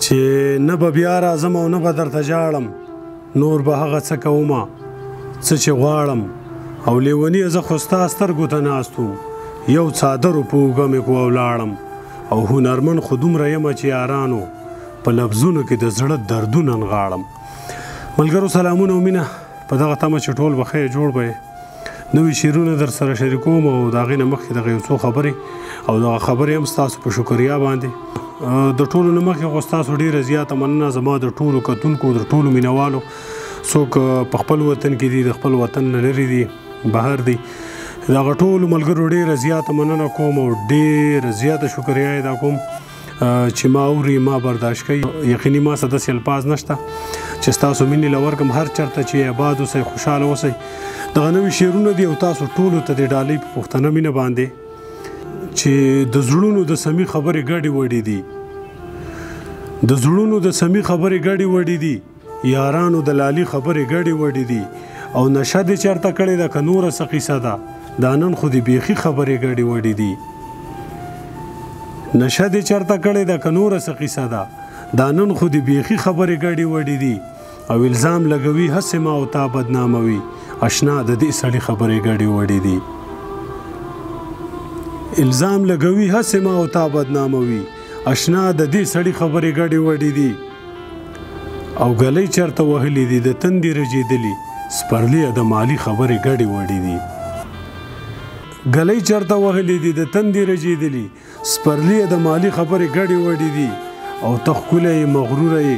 چې نه به بیا راځم او نه به درته ژاړم، نور به هغه څه کومه څه چې غواړم. او لیونیه زه خو ستا سترګو ته ناست وم، یو څادر په اوږه مې کو او لاړم. او هنرمن خو دومره یم چې یارانو په لفظونو کې د زړه دردونه نغاړم. ملګرو سلامونه او مینه، په دغه تمه چې ټول به ښه یې جوړ به یې. نوي شعرونه در سره شریکوم او د هغې نه مخکې دغه یو څو خبرې، او دغه خبرې هم ستاسو په شکریا باندې. د ټولو نه مخکې خو ستاسو ډېره زیاته مننه، زما د ټولو کتونکو، د ټولو مینهوالو، څوک په خپل وطن کې دي، د خپل وطن نه لرې دي، بهر دي، دغه ټولو ملګرو ډېره زیاته مننه کوم او ډېره زیاته شکریا ادا کوم چې ما اوري، ما برداشت کوي. یقیني ما سره داسې الفاظ نشته چې ستاسو مینې له ورکړم. هر چېرته چې آباد اوسئ، خوشحاله اوسئ. دغه نوي شعرونه دي او تاسو ټولو ته د ډالۍ په پښتنه مینه باندې چې د زړونو د سمي خبرې ګډې وډې دي، د زړونو د سمي خبرې ګډې وډې دي، یارانو د لالي خبرې ګډې وډې دي. او نشه دې چېرته کړې ده که نوره څه قیصه ده، دا نن خو دې بیخي خبرې ګډې وډې دي. نشه دې چېرته کړې ده که نوره څه قیصه ده، دا نن خو دې بیخي خبرې ګډې وډې دي. او الزام لګوي هسې ما او تا بدناموي، اشنا د دې سړي خبرې ګډې وډې دي. الزام لګوي هسې ما او تا بدناموي، اشنا د دې سړي خبرې ګډې وډې دي. او ګلۍ چېرته وهلې دي د تندې رژېدلي، سپرلیه د مالي خبرې ګډې وډې دي. ګلۍ چېرته وهلې دي د تندې رژېدلي، سپرلیه د مالي خبرې ګډې وډې دي. او ته ښکلی یې مغروره یې،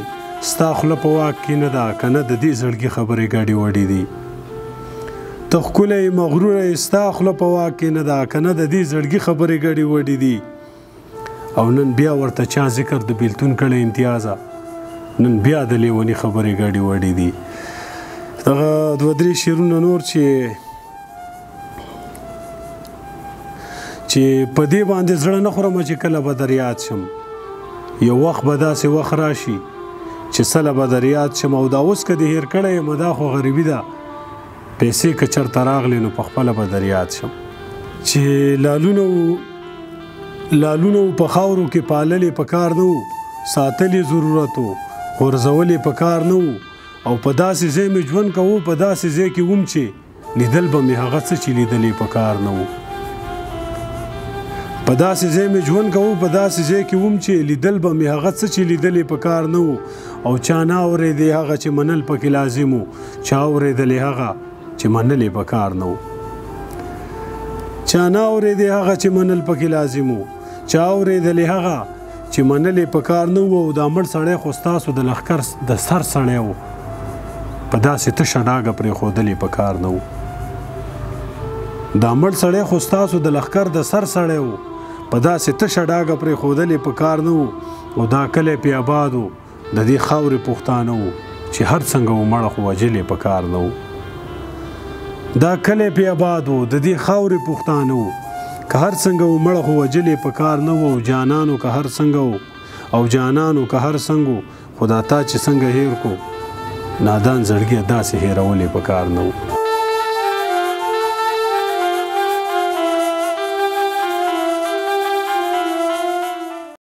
ستا خوله په واک کې نه ده، که نه د دې زړګي خبرې ګډې وډې دي. ته ښکلی یې مغروره یې، ستا خوله په واک کې نه ده، که نه د دې زړګي خبرې ګډې وډې دي. او نن بیا ورته چا ذکر د بیلتون کړی امتیازه، نن بیا د لیوني خبرې ګډې وډې دي. دغه دوه درې شعرونه نور چې په دې باندې زړه نه خورم چې کله به در یاد شم، یو وخت به داسې وخت راشي چې څله به در یاد شم. او دا اوس که دې هېر کړی یم، دا خو غریبي ده، پیسې که چېرته راغلې نو په خپله به در یاد شم. چې لالونه په خاورو کې پاللې په کار نه وو، ساتلې ضرورت و، غورځولې په کار نه وو. او په داسې ځای مې ژوند کوو، په داسې ځای کې وم چې لیدل به مې هغه څه چې لیدلې په کار نه وو. په داسې ځای مې ژوند کوو، په داسې ځای کې وم چې لیدل به مې هغه څه چې لیدلې په کار نه وو. او چا نه اورېدې هغه چې منل پکې لازم و، چا اورېدلې هغه چې منلې په کار نه وو. چا نه اورېدې هغه چې منل پکې لازم و، چا اورېدلې هغه چې منلې په کار نه وو. او دا مړ سړی خو ستاسو د لښکر د سر سړی و، په داسې تشه ډاګه پرېښودلې په کار نه وو. دا مړ سړی خو ستاسو د لښکر د سر سړی و، په داسې تشه ډاګه پرېښودلې په کار نه وو. او دا کلی پې اباد و، د دې خاورې پښتانه وو، چې هر څنګه و مړه خو وژلې په کار نه وو. دا کلی پې اباد و، د دې خاورې پښتانه وو، که هر څنګه و مړه خو وژلې په کار نه وو. او جانانو که هر څنګه و، او جانانو که هر څنګه و، خو دا تا چې څنګه هېر کو، نادان زړګیه داسې هېرولې په کار نه وو.